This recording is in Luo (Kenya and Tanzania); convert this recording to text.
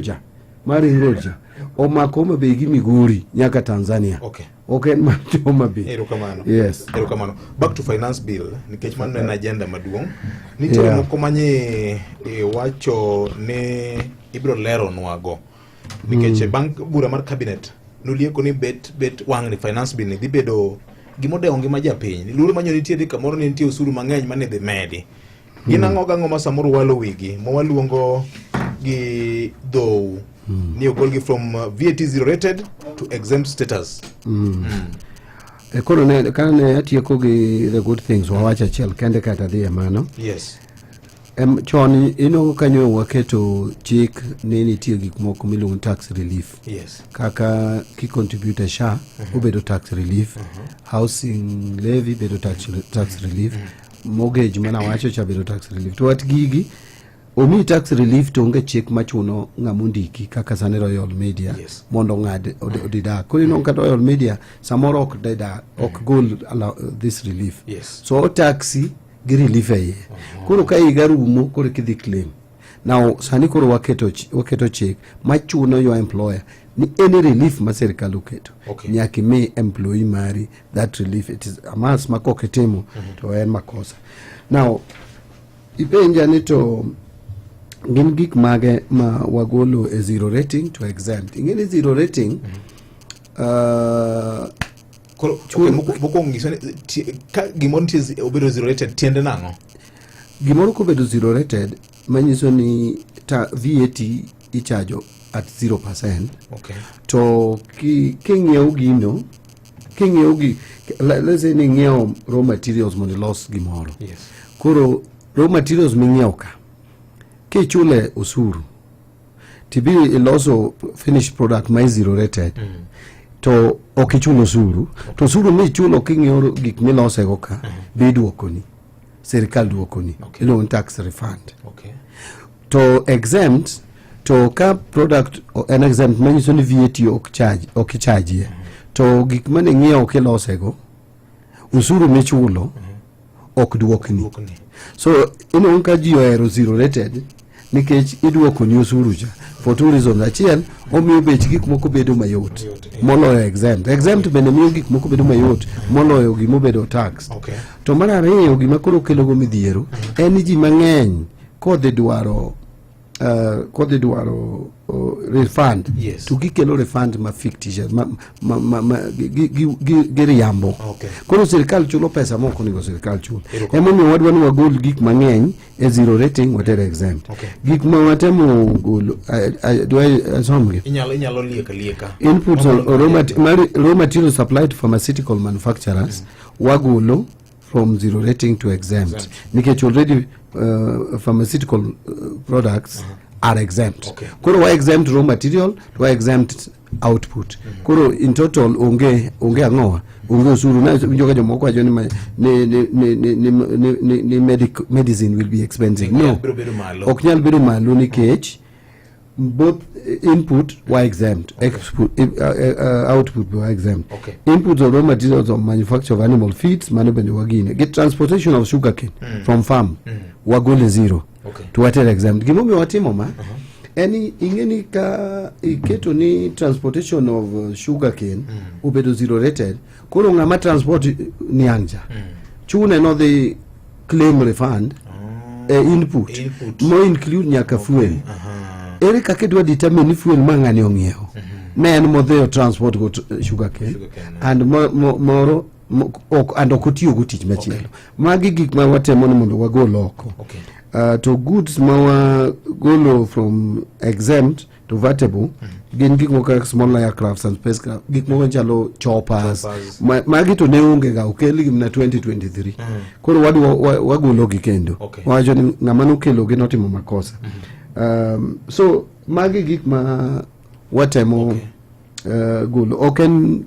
Cha mar ring road cha omako Homa Bay gi Migori nyaka Tanzania. Ok en mar Homa Bay. Erokamano. Yes. Erokamano. Back to finance bill, nikech mano en agenda maduong'. Nitiere moko manye wacho ni ibiro leronwago. Nikech bang' bura mar cabinet nolieko ni bet wang' ni finance bill ni dhi bedo gimodewo ngima japiny. Luoro manyo nitie ni kamoro ne nitie osuru mang'eny mane dhi medi. Gin ang'o gang'o ma samoro walo wigi ma waluongo gi dhou ni ogolgi from VAT zero rated to exempt status? E, koro ne ka ne atieko gi the good things, wawacho achiel kende kata dhi e mano. Chon inongo kanyo waketo chik ni nitie gik moko miluongo ni tax relief, kaka kicontribute e SHA obedo tax relief, housing levy bedo tax relief, mortgage mana wacho cha bedo tax relief. To wat gigi omiyi tax relief to onge chik machuno ng'ama ondiki kaka sani Royal Media mondo ong'ad odidak. Koro inwang'o ka Royal Media samoro ok deduct, ok gol this relief. So otaxi gi relief e iye. Koro ka higa rumo, koro kidhi claim. Now sani koro waketo chik machuno your employer ni any relief ma sirikal oketo, nyaka imi employee mari that relief. It is a must, ma kok itimo to en makosa. Now ipenja ni to gin gik mage ma wagolo e zero rating to exempt. Ing'e ni zero rating Koro okay, mokwongo nyiso ni ka gimoro nitie obedo zero rated, tiende nang'o? Gimoro kobedo zero rated manyiso ni ta VAT ichajo at 0%. To king'iewo gino, king'iewo gi, let's say ni ing'iewo raw materials mondo ilos gimoro. Koro raw materials ming'iewo ka kichule osuru tibiro iloso finished product ma zero rated, to ok ichul osuru, to osuru michulo king'iewo gik milosego ka be iduokoni, sirikal duokoni. Iluongo ni tax refund. To exempt, to ka product en exempt manyiso ni VAT ok charge, ok ichajie, to gik mane ing'iewo kilosego, osuru michulo ok duokni. Duokni. So inwang'o ka ji ohero zero rated nikech iduokoni osuru cha for two reasons. Achiel, omiyo bech gik moko bedo mayot Mayot, yeah. moloyo exempt. Exempt bende miyo gik moko bedo mayot moloyo gimobedo tax. To mar ariyo, gima koro kelogo midhiero en ni ji mang'eny kodhi dwaro refund to gikelo refund ma fictitious, ma giriambo. Koro sirikal chulo pesa mok onego sirikal chul. Erokamano. Emomiyo wadwa ni wagol gik mang'eny e zero rating, water exempt. Gik ma watemo golo, do I asomgi? Inyalo lieka lieka. Inputs on raw material supplied to pharmaceutical manufacturers wagolo from zero rating to exempt, Exempt. Nikech already pharmaceutical products are exempt. Koro wa exempt raw material to wa exempt output. Koro in total onge ang'owa, onge osuru. Na winjo ka jomoko wacho ni ni medicine will be expensive. No. Biro bedo malo. Ok nyal bedo malo nikech both input were exempt, output were exempt. Inputs of raw materials of manufacture of animal feeds, mano bende wagine gi transportation of sugarcane from farm wagole zero to water exempt. Gimomiyo watimo ma en ni ing'e ni ka iketo ni transportation of sugarcane obedo zero rated, koro ng'ama transport niang' cha chune nodhi claim refund e input, Input. mo include nyaka fuel. Ere kaka idwa determine ni fuel ma ng'ani ong'iewo ne en modhiyo transport go sugarcane Sugarcane, and moro ok and ok otiyogo tich machielo? Magi gik ma watemo ni mondo wagol oko. To goods ma wagolo from exempt to vatable gin gik moko kaka small aircrafts and spacecraft, gik moko chalo choppers. Choppers. Magi to ne onge ga, okelgi mana 2023. Koro wadwa wagologi kendo. Wawacho ni ng'ama nokelogi notimo makosa. So magi gik ma watemo golo, ok en